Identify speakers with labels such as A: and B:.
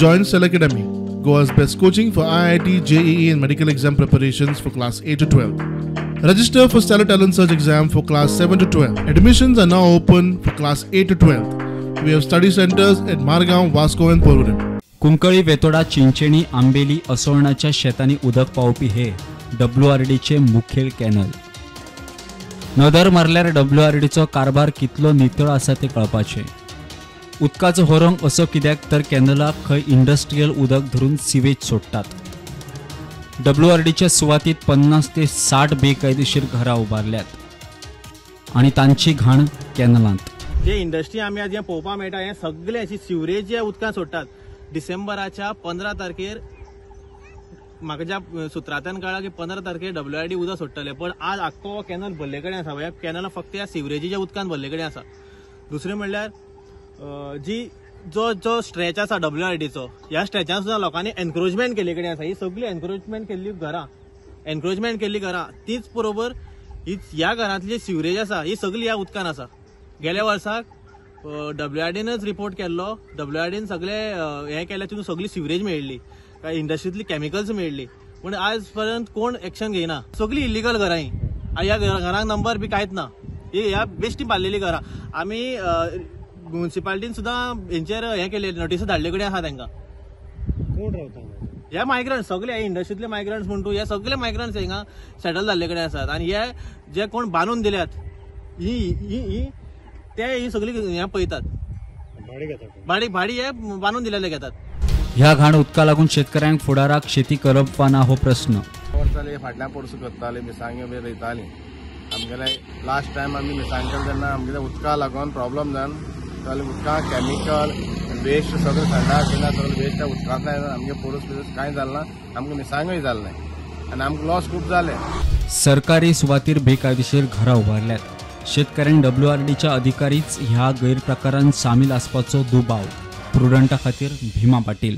A: Join Stellar Academy, Goa's best coaching for IIT, JEE and medical exam preparations for class 8 to 12. Register for Stellar Talent Search exam for class 7 to 12. Admissions are now open for class 8 to 12. We have study centers at Margao, Vasco and Porvorim.
B: Cuncolim, Betora, Chinchani, Ambeli, असोळणाच्या शेतांनी उदक पावपी हे WRDचे मुखेल canal. नदर मारल्यार WRDचो कारभार कितलो नितळ आसा ते कळपाचें. उदकाचो होरंग असो कित्याक तर कॅनलाक खंय इंडस्ट्रियल उदक धरून सिवेज सोडटात. WRDच्या सुवातीत 50 ते 60 बेकायदेशीर घरां उबारल्यात आनी तांची घाण कॅनलांत.
C: जे इंडस्ट्री आमी आज हें पळोवपाक मेळटा हें सगळें अशी सिवरेज जे उदकां सोडटात. डिसेंबराच्या 15 तारखेर म्हाका ज्या सुत्रांतल्यान कळ्ळां की 15 तारखेर WRD उदक सोडटले, पण आज आख्खो कॅनल भरले कडेन आसा. ह्या कॅनल फक्त ह्या सिवरेजीच्या उदकान भरले कडेन आसा. दुसरें म्हणल्यार जी जो जो स्ट्रेच आसा WRDचो, ह्या स्ट्रेचान सुद्दां लोकांनी एनक्रोचमेंट केल्ले कडेन आसा. ही सगळी एनक्रोचमेंट केल्ली घरां, एनक्रोचमेंट केल्ली घरां, तीच बरोबर ही ह्या घरांतली सिवरेज आसा ही सगळी ह्या उदकान आसा. गेल्या वर्साक WRDनच रिपोर्ट केल्लो, WRDन सगळे हें केलें, तितून सगळी सिवरेज मेळ्ळी, काय इंडस्ट्रींतली केमिकल्स मेळ्ळी, पूण आज पर्यंत कोण एक्शन घेयना. सगळी इलिगल घरां ही, ह्या घरांक नंबर बी कांयच ना. ही ह्या बेश्टी बांदलेली घरां. आमी म्युनिसिपालिटीन सुद्दां हेंचेर हें केले, नोटीस धाडले कडेन आसा तांकां.
D: कोण रावता
C: हे मायग्रंट्स? सगळे इंडस्ट्रींतले मायग्रंट्स म्हण तूं, हे सगळे मायग्रंट्स हिंगा सेटल जाल्ले कडेन आसात. आनी हे जे कोण बांदून दिल्यात ही ही ते ही सगळी हें पळयतात, भाडी भाडी हे बांदून दिलेले घेतात.
B: ह्या घाण उदका लागून शेतकऱ्यांक फुडाराक शेती करप वा ना हो प्रस्न.
E: वर्साले फाटल्या पोरसू करताले, मिरसांग्यो बी रोयताली. आमगेले लास्ट टायम आमी मिरसांग केले तेन्ना आमगेले उदका लागून प्रॉब्लम जावन सगळें उदका केमिकल वेस्ट सगळें संडास बिंडास सगळें वेस्ट उदकांतल्यान आमगे पोरूस बिरूस कांय जालें ना, आमकां मिरसांग्योय जालें ना आनी आमकां लॉस खूब जालें.
B: सरकारी सुवातीर बेकायदेशीर घरां उबारल्यात. शेतकऱ्यांक WRDच्या अधिकारीच ह्या गैरप्रकारांत सामील आसपाचो दुबाव. प्रुडंटा खातीर भीमा पाटील.